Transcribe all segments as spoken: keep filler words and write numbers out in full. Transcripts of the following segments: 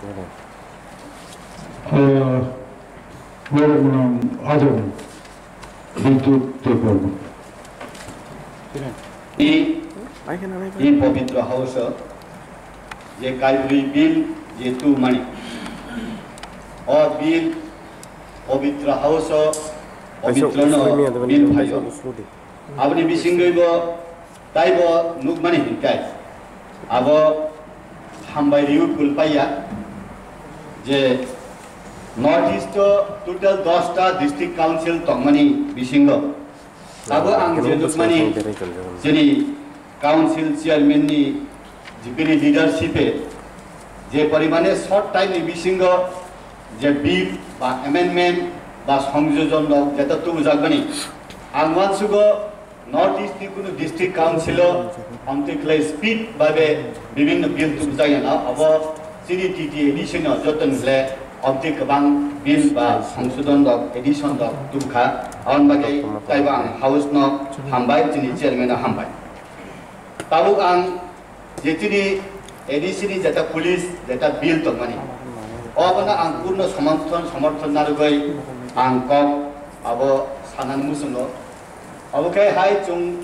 Eh, borok mwnang Ajam Bidut Debbarma. I, i pabitra house o je kaibri bill je tu mani. O bill pabitra house o pabitra no bill phaio. Aboni bisingwi bo taibo nukmani hinkai abo hambai riu kulpaiya je North East o total dos ta district council tongmani bisingo abo ang je nukmani jeni council chairman ni jibini leadership e je porimane short time ni bisingo je bill ba amendment ba songjojon rok jeta tubujakmani ang wansugo North East ni kunu district council o amtwi khlai speed babe bibhinno bill tubujakya na abo chini T T A D C no joton le amtwi kwbang bill ba songsodon rok addition rok tubukha aboni bagwi taibo ang house no hambai chini chairman no hambai. Tabuk ang je chini A D C ni jeta police jeta bill tongmani obono ang purno somorthon somorthon narwgwi ang kok abo sanani muchungo. Obo khe hai chwng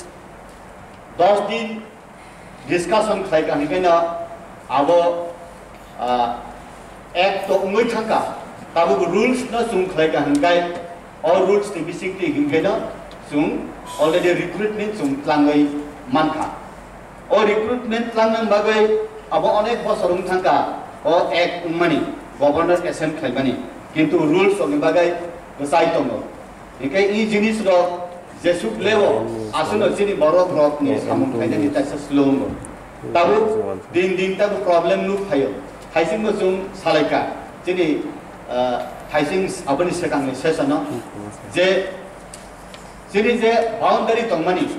dos din discussion khlai ka hinwi no abo ah, act to wngwi thangka tabuk rules no chwng khlai ka hinkai o rules ni bisingtwi hinkai no chwng already recruitment chwng tlangwi mankha. O recruitment tlangnani bagwi abo onek bosor wng thangka o act wngmani, governor assent khlaimani, kintu rules rokni bagwi bwchai tongo. Hinkhe i jinis rok jesuk leo aswkno chini borok rokni samung khlainani kaisa slow wngkha. Tabuk din din tabuk problem nuk phaio. Thaisingbo chwng salaikha chini ah, thaising aboni swkangni session o je chini je boundary tongmani,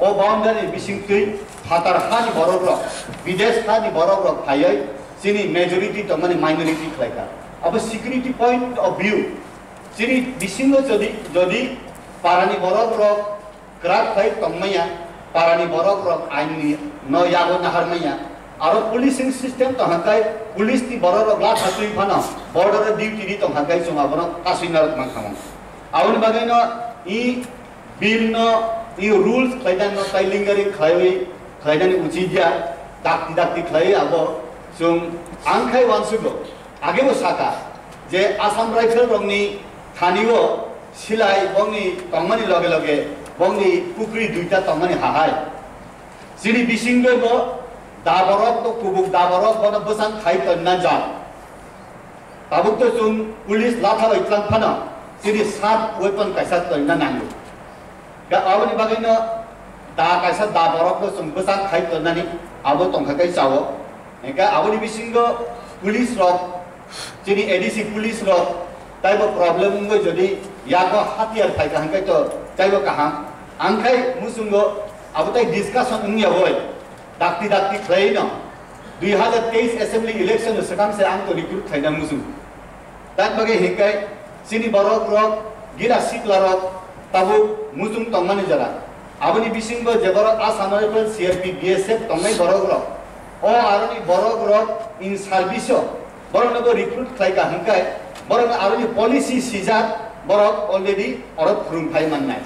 o boundary bisingtwi phatar hani borok rok, bidesh hani borok rok phaiwi chini majority tongmani minority khlaikha. Abo security point of view, chini bisingo jodi, jodi parani borok rok kwrak khlai tongmaya, parani borok rok ain ni no yago nahar maya, aro policing system to hakai police ni borok rok la thaktwi phano border o duty ri tong hakai chwng abono kasui narwk mankha. Aboni bagwi no i bill no, i rules khlaidan no tai lingari khlaiwi khlaidani uchit ya, dakti dakti khlaiwi abo chwng ang khai wansugo. Age bo saka je Assam Rifle rokni thani o silai bongni tongmani loge loge bongni pukri duita tongmani hahai. Chini bisingbo bo daborok to kubuk daborok bono bwsang khai tonna jal. Tabuk to chwng police latha bai tlang phano chini sharp weapon kaisa tonna nango. Ga aboni bagwi no da kaisa da borok no chwng bwsang khai tonnani abo tongkha kai chao. Hingkhe aboni bisingo police rok, chini A D C police rok taibo problem wngwi jodi yago hatiyar phaikha hingkhe to taibo kaham. Angkhai muchungo abo tai discussion wngya bai. Dakti dakti khlai no dui hazar teis assembly election no swkang se ang to recruit khlaina muchung. Tang bagwi hinkai chini borok rok gira sikla rok tabuk muchung tongmani jora. Aboni bisingo je borok Assam Rifle, C R P, B S F tongnai borok rok. O aroni borok rok in service o borok no recruit khlai ka hinkai borok no aroni policy sijak borok already oro phurung phai mannai.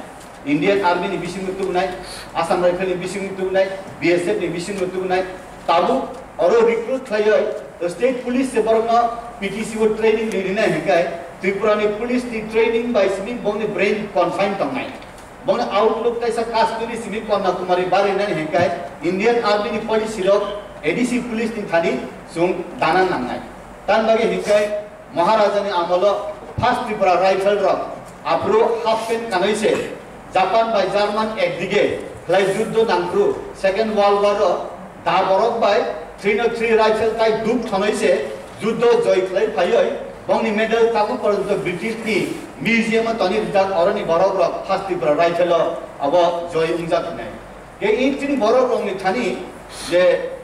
Indian Army ni bisingo tubunai, Assam Rifle ni bisingo tubunai, B S F ni bisingo tubunai, tabuk oro recruit khlaiwi state police se borokno P T C o training rinai hinkai Tripura ni police ni training bai simi bongni brain confine tongnai. Bongni outlook kaisa Kashmiri simi Kanyakumari barinai hinkai Indian Army ni policy rok A D C police ni thani chwng dana nangnai. Tan bagwi hinkai Maharajani amolo first Tripura Rifle rok aphuru half pant kanwi se Japan bai German ekdige khlai juddo nangphuru Second World War o da borok bai three oh three rifle tai duk thonwi se juddo joi khlai phaiwi bongni medal tabuk porjonto British ni museum o toni rijak oroni borok rok first Tripura Rifle o abo joi wngjak hinai. Ke in chini borok rokni thani je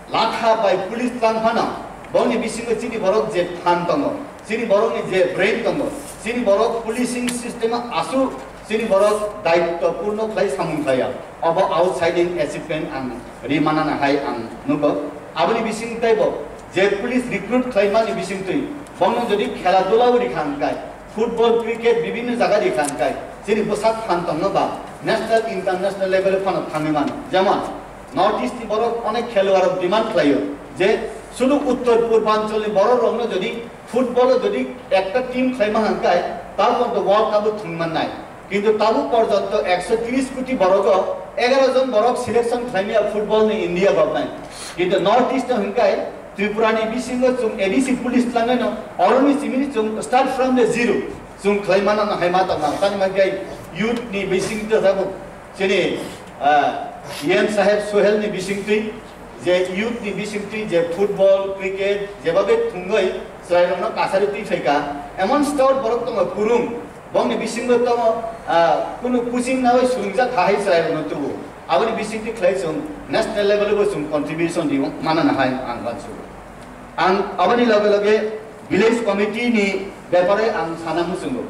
Latha bai police tlang phano, bongni bisingo chini borok je phan tongo, chini borokni je brain tongo, chini borok policing system o aswk chini borok daitto purno khlai samung khlaiya. Obo outstanding achievement ang ri manana hai ang nugo. Aboni bising teibo Je police recruit khlaimani bisingtwi, bongno jodi khela dula o rikha hwnkhe, football, cricket, bibhinno jaga rikha hwnkhe, chini bwsak phan tongno ba national, international level o phano thangwi mano. Jemon, North East ni borok onek kheluarok demand khlaio je, sunu uttor purbancholni borok rokno jodi football o jodi ekta team khlaima hwnkhe, ta porjonto World Cup o thwngmannai. Kintu tabuk porjonto ekso tris koti borogo egaro jon borok selection khlaimaya football ni India government. Kintu North East o hwnkhe Tripura ni bisingo chwng A D C police tlangaino oroni chimini chwng start from the zero chwng khlaimana no hai ma tongma. Tani ma khe youth ni bisingtwi tabuk chini, ah, E M saheb Sohel ni bisingtwi je youth ni bisingtwi je football, cricket jebabe thwngwi chwrairokno kasari twi phaikha, emon stout borok tongo kwrwng. Bongni bisingo tongo, ah, kunu coaching nawi swrwngjak hai chwrairokno tubu. Aboni bisingtwi khlai chwng national level o bo chwng contribution di manana hai ang uansugo. Ang aboni loge loge village committee ni bepare ang sana muchungo.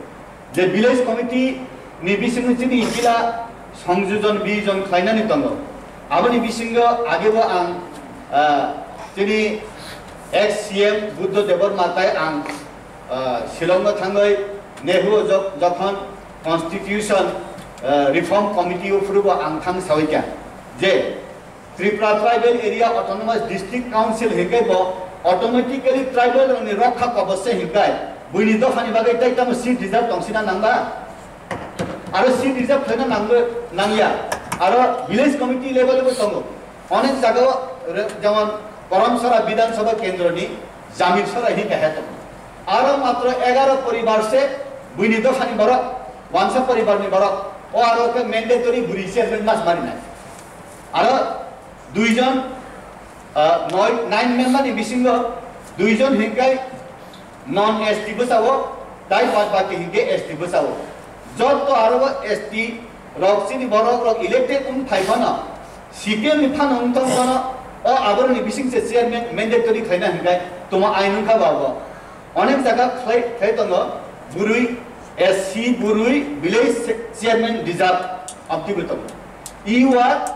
Je village committee ni bisingo chini jila songjojon bijon khlainani tongo. Aboni bisingo agebo ang, ah, chini ex C M Buddha Debbarma tai ang ah, Shillongo thangwi Nehru jok-, jokhon Constitution, ah, Reform Committee o phuru bo ang thang sawi kha je Tripura Tribal Area Autonomous District Council hinkhe bo automatically tribal rokni rokha kobos se hinkai buini dophani bagwi tei tamo seat reserve tongsina nangba? Aro seat reserve khlaina nangwi nangya, aro village committee level bo tongo. Onek jagao re-, jemon Karamsora Bidhan Sabha Kendroni Jamir Sora hi kahe tongo. Aro matro egaro poribar se buini dophani borok, wansa poribarni borok, o aro khe mandatory buri chairman mas marinai. Aro duijon, ah, noi, nine member ni bisingo duijon hinkai non S T bwsao, tai bad baki hinkhe S T bwsao. Jotto aro bo S T rok chini borok rok elected wng phai phano, C P M ni phano wng thang phano, o aboroni bising se chairman mandatory khlaina hinkai tuma ain wngkha ba bo. Onek jaga khlai, khlai tongo, burui, S C burui, village se-, chairman reserve abdi bo tongo. Iwa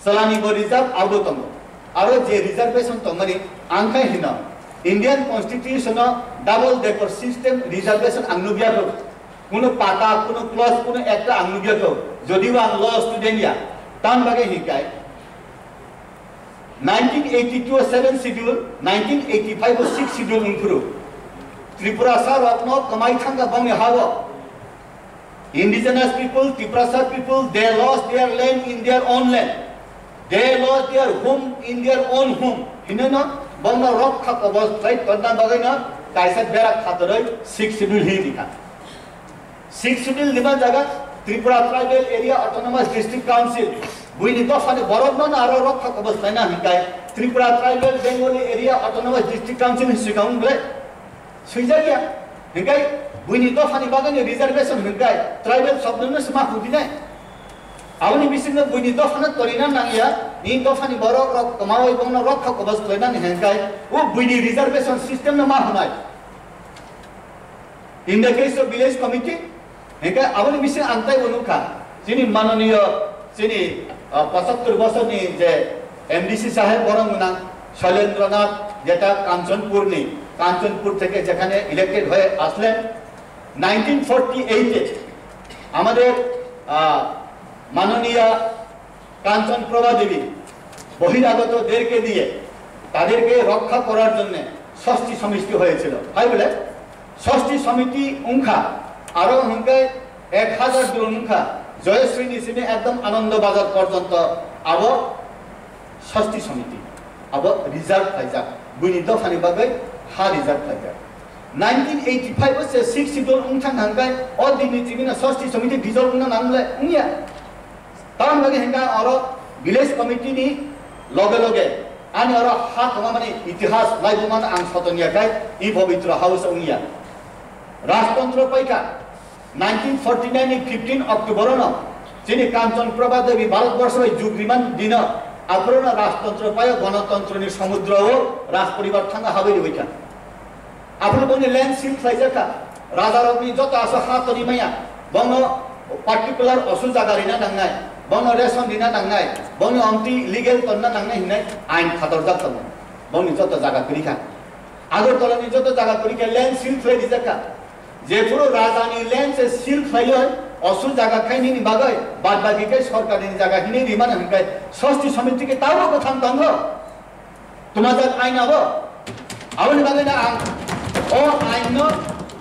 Chalani bo reserve abo tongo. Aro je reservation tongmani ang khai hino, Indian Constitution o double decker system reservation ang nubya kho. Kuno pata, kuno clause, kuno ekta ang nubya kho. Jodiba ang law student ya, tam bagwi hikai. Nineteen eighty-two o seven schedule, nineteen eighty-five o six schedule ungphuru. Tripura sa rokno kamai thangka bongni hawo. Indigenous people, Tiprasa people, they lost their land in their own land. They lost their home in their own home. Hineno bongno rokha kobos khlai tonna bagwino kaisa berak khatoroi six schedule hi dikha. Six schedule diba jaga Tripura Tribal Area Autonomous District Council buini dophani borokno aro rokha kobos khlaina hinkai Tripura Tribal Bengali Area Autonomous District Council ni swikang ble Swijak ya. Hinkhe buini dophani bagwi ni reservation hinkhe tribal shobdno no sma hudinai. Aboni bisingo buini dophano torina nangya, ni dophani borok rok kwmawi bongno rokha kobos khlainani hinkhe o buini reservation system no ma hwnai. In the case of village committee, Hingke aboni bising ang taibo nukha, chini manoniyo, chini, ah, pochattor bosorni je M D C saheb borok gwnang Shailendranath, jeta Kanchanpurni, Kanchanpur theke jekhane elected hoye aslen nineteen forty-eight-e amader, ah, manoniya কাঞ্চন প্রভা দেবী বহিরাগতদেরকে দিয়ে তাদেরকে রক্ষা করার জন্য ষষ্ঠী সমিতি হয়েছিল। তাই বলে ষষ্ঠী সমিতি উংখা আরো হুঙ্কে এক হাজার জন উংখা জয়শ্রী নিসিনে একদম আনন্দ বাজার পর্যন্ত আবো ষষ্ঠী সমিতি আবো রিজার্ভ খাইজাক, বুইনি দফানি বাগৈ হা রিজার্ভ খাইজাক। নাইনটিন এইটি ফাইভ সে সিক্স শিডিউল উংথাং হাঙ্গাই অ দিননি চিমিনা ষষ্ঠী সমিতি ডিজলভ উংনা নাংলে উংয়া। Tamoni bagwi hwnkha oro village committee ni loge loge ani oro ha tongmani itihas laibumano ang soton ya khai i pabitro house wngya. Rajtantro paikha nineteen forty nine ni fifteen October no chini Kanchan Prabha Devi Bharat Borsho bai jug riman dino aphuru no Rajtantro paio Ganatantro ni samudro o Raj poribar thangna habai ribaikha. Aphuru boni land seal khlaijakha. Rajarokni joto aswk ha toni maya, bono particular osu jaga rina nangnai, bono ration rina nangnai, bono omtwi legal tonna nangnai hinwi ain khatorjak tongo. Bongni joto jaga kwrwi kha. Agartala ni joto jaga kwrwi kha, land seal khlai rijak kha. Jephuru raja ni land se seal khlaiwi osu jaga khainini bagwi, bad baki khe sorkar ni jaga hinwi rimani hwnkhe sosti somiti khe tabo kwthang tongo. Twmajak ain abo. Aboni bagwi no ang o ain no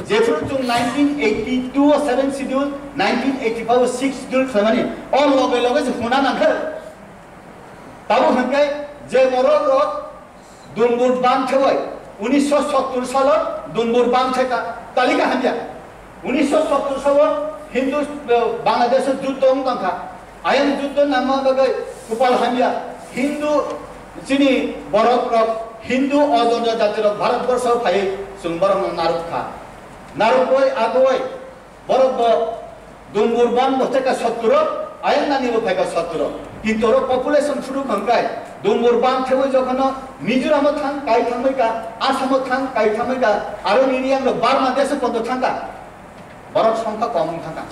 jephuru chwng nineteen eighty-two o seven schedule, nineteen eighty-five o six schedule khlaimani, o loge loge se huna nangkha. Tabo hwnkhe je borok rok Dumbur bang thewai, unisho sottur salo Dumbur bang theka, talika hamya. Unisho sottur salo Hindu, eh, Bangladesh o juddo wng tongkha. Ayang juddo nangma bagwi kupal hamya. Hindu chini borok rok, Hindu ojono jati rok Bharat borsho phai chwng borok no naruk kha. Naruk bai agoi Borok bo Dumbur bang bo theka sottur o, ayang nani bo phaika sottur o. Kintu oro population phuru khangkai Dumbur bang thewi jokhono Mizoram o thang kai thangbai ka, Assam o thang kai thangbai ka, aro nini yang Burma desh o pondo thangka. Borok songkha kom wng thangka.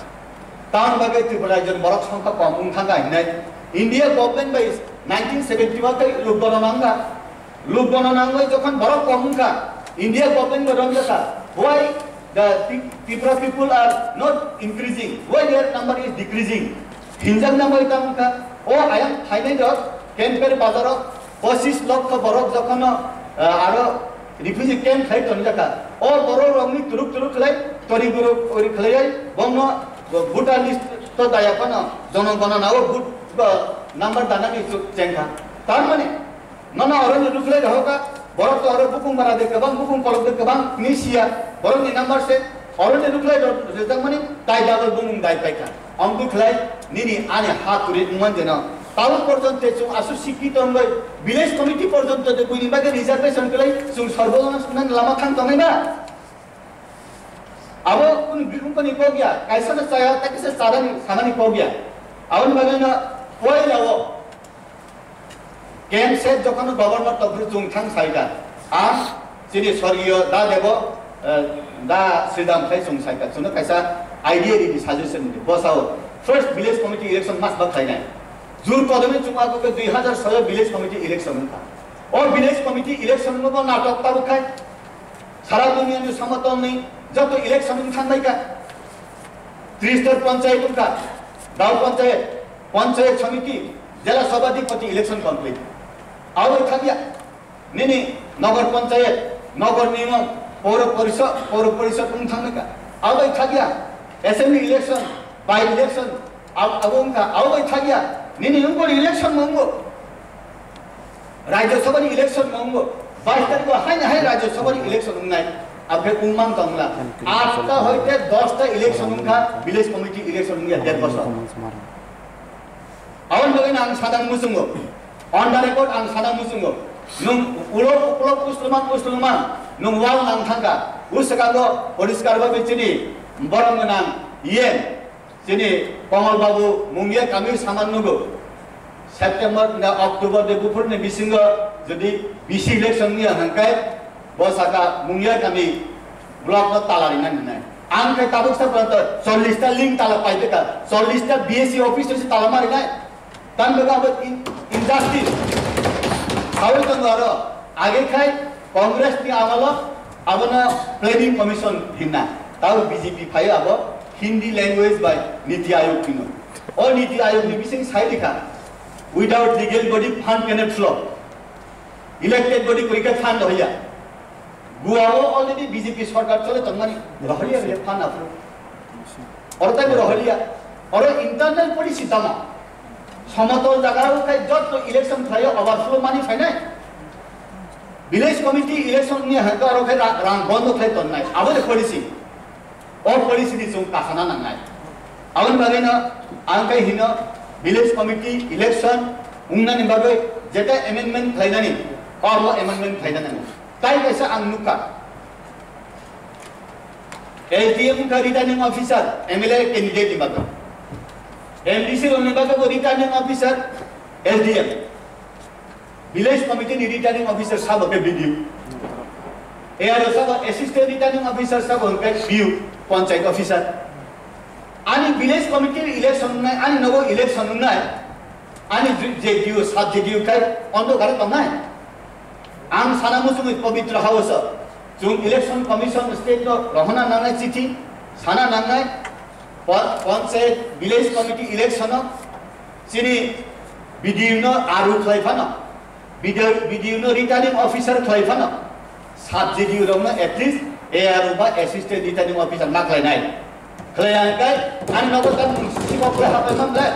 Tamoni bagwi Tripura rajyo ni borok songkha kom wng thangka hinai India government bai nineteen seventy one kai luk bono nangka. Luk bono nangwi jokhon borok kom wngkha, India government bo romjakha. Why the Tri-, Tripura people are not increasing? Why their number is decreasing? Hinjak nangwi tamo wngkha. O ayang phainai rok, Kemper bazar o pochis lokho borok jokhono, ah, aro refugee camp khai tonjakha. O borok rokni turuk turuk khlai, tori guru ori khlaiwi bongno voter list to daya phano, jonogonona o vote, ah, number danani chengkha. Tar mane, Nono oro ni rukhlai rohoka, borok to oro bukung bara de kwbang, bukung kolok de kwbang, ni siya, borok ni number se, oro ni rukhlai ro-, rwjakmani, tai double bumung dai paikha. Ang bukhlai, nini ani ha turi wngman jeno. Tabo porjonto chwng aswk sikki tongbai, village committee porjonto de buini bagwi reservation kwlai, chwng sorbo nan lama thang tongnai ba? Abo kunu bikung koni kok ya, kaisa no chaya, ta kisa chadani, samani kok ya. Aboni bagwi no, poila o, Camp set jokhon governor tongphuru chwng thang saida. Ang chini sorgiyo da debo, eh, da Sridham khai chwng saida. Chwngno kaisa idea ridi, suggestion ridi. Bosao first village committee election mas ba khlainai. Jur kodome chwng ako ke dui hazar soi village committee election wngkha. O village committee election no bo natok tabuk khai. Sara duniya ni somoton ni joto election wng thang bai ka. Tris tor panchayat wngkha. Gaon panchayat. Panchayat Samiti, Jela Sabhapati election complete. Abo thakya, nini Nagar Panchayat, Nagar Nimam, Paura Parishad, Paura Parishad wng thangnaika. Abo thakya, Assembly election, by election, ab-, abo wngkha, abo thakya, nini wngkha election wngkha. Rajya Sabha ni election wngkha, bais tarikh o haino hai Rajya Sabha ni election wngnai, abkhe wngmang tongla. Atta hoite dosta election wngkha, village committee election wngya der bosor. Aboni bagwi ang sadang muchungo, on the record ang sadang muchungo, nwng ulo ulo uslumang uslumang nwng wal nang thangkha, uswkango poriskar bai chini borom gwnang yen. Chini Kamal Babu Mungia kami saman nugo. September na October de buphur ni bisingo jodi B C election niya hangkai bo saka Mungia kami block no tala rina nai. Ang kai tabuk sa pranto chollish ta link tala pai beka, chollish ta B S C office si tala mari nai. Tan bega abo in-, injustice. Sawi tong aro age khai Congress ni amalo abono planning commission hinna. Tao B J P phai abo Hindi language by Niti Aayog pino. O Niti Aayog ni bising sai likha, "Without legal body fund cannot flow." Elected body koi khe fund hoya. Goa o already B J P sarkar chole tongmani roholiya re fund approve. Oro tai roholiya. Oro internal policy tamo. Somotol jaga o khai jotto election khlaio overflow mani phainai. Village committee election ni hangka aro khai ra-, rang bondo khai tonnai. Abo de policy. O policy ni chwng kasana nangnai. Aboni bagwi no ang khai hino village committee election wngnani bagwi jeta amendment khlainani, kormo amendment khlainani. Tai kaisa ang nukha. S D M wngkha returning officer, M L A candidate ni bagwi. M D C rokni bagwi bo returning officer, S D M. Village committee ni returning officer sabo khe B D O. A R O sabo assistant returning officer sabo hwnkhe P U, panchayat officer. Ani village committee election wngnai, ani nogo election wngnai, ani J D U, sub J D U khai ondo gare tongnai. Ang sana muchungwi Pabitra House o chwng Election Commission state no rohorna nangnai chithi, sana nangnai pon-, Panchayat Village Committee election o chini B D O no aru khlai phano, B D O, B D O no returning officer khlai phano, sub G D O rokno at least A R O ba assistant returning officer ma khlainai. Khlai ang kai, ani nogo tan mung sima pura hapai mang le.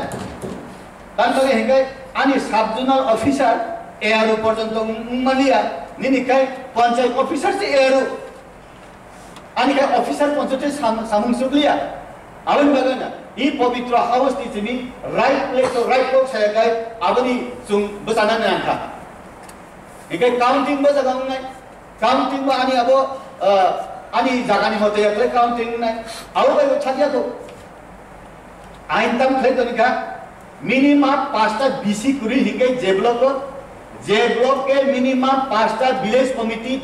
Tan bagwi hingke ani sub zonal officer A R O porjonto wng-, wngmaliya, nini kai panchayat officer se A R O. Ani kai officer porjonto sam-, samung sukliya. Aboni bagwi na, i Pabitra House ni simi right place o right kok saya kai, aboni chwng bwchana nangkha. Hingke counting bo jaga wngnai, counting bo ani abo, ah, ani jagani mote yakle counting wngnai, abo bai bo chakya to. Ain tam khlai toni kha, minimum pasta B C kwrwi hingke je block o, je block ke minimum pasta village committee